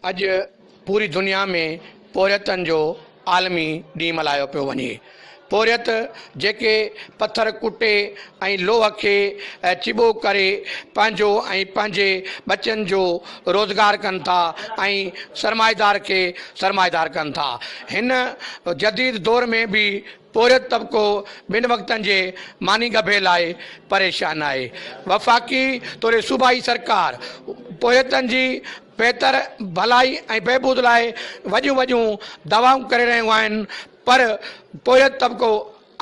اڄ پوري دنيا ۾ پورهيتن جو عالمي ڏينهن ملهايو پيو وڃي. پورهيت جيڪي پٿر ڪٽي ۽ لوهه کي چٻو ڪري پنهنجو ۽ پنهنجي ٻچن جو روزگار ڪن ٿا ۽ سرمائيدار کي سرمائيدار ڪن ٿا. هن جديد دور ۾ به پورهيت طبقو ٻن وقتن جي ماني ڳڀي لاء پريشان آهي. وفاقي توڙي صوبائي سرڪار پورهيتن جي بهتر ڀلائي ۽ بهبود لاء وڏيون وڏيون دعوائون ڪري رهيون آهن پر پورهيت طبقو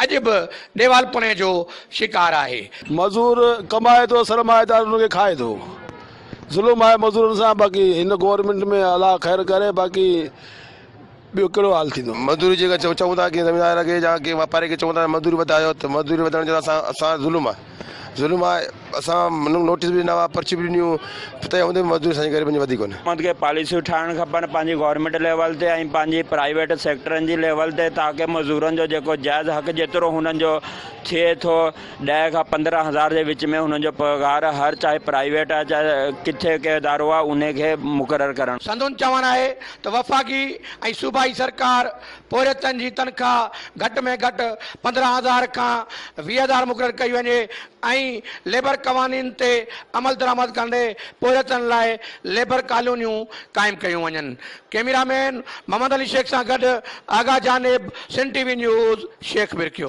اڄ به ڏيوالپڻي جو شڪار آهي. مزور ڪمائي ٿو سرمائيدار ان کي کائي ٿو ظلم آهي مزورن سان باقي هن گورنمينٽ ۾ الله خير ڪري باقي ٻيو ڪهڙو حال ٿيندو. مزدوري جيڪا چئون ٿا ڪنهن زميندار کي يا ڪنهن واپاري کي چئون ٿا مزدوري وڌايو ته مزدوري وڌائڻ جو اسان سان ظلم آهي ظلم آهي اسان نوٽيس به ڏنا هئا پرچيون به ڏنيون تنهن هوندي به مزدوري اسان جي غريبن جي وڌي ڪونه. حڪومت کي پاليسيون ٺاهڻ کپن پنهنجي گورنمينٽ ليول تي ۽ پنهنجي پرائيويٽ سيڪٽرن جي ليول تي تاڪه مزورن جو جيڪو جائز حق جيترو هنن جو ٿئي ٿو ڏهه کان 15 هزار جي وچ ۾ هنن جو پگهار هر چاهي پرائيويٽ آهي چاهي ڪٿي ڪنهن ادارو آهي انهي کي مقرر ڪرڻ. سندن چوڻ آهي ته وفاقي ۽ صوبائي سرڪار پورهيتن جي تنخواهه گهٽ ۾ گهٽ 15 هزار کان 20 هزار مقرر ڪئي وڃي ۽ ليبر قوانين تي عملدرآمد ڪندي پورهيتن لاء ليبر ڪالونيون قائم ڪيون وڃن. ڪئميرا مين محمد علي شيخ سان گڏ Agha Janib, Sindh T V news, Sheikh Birkio.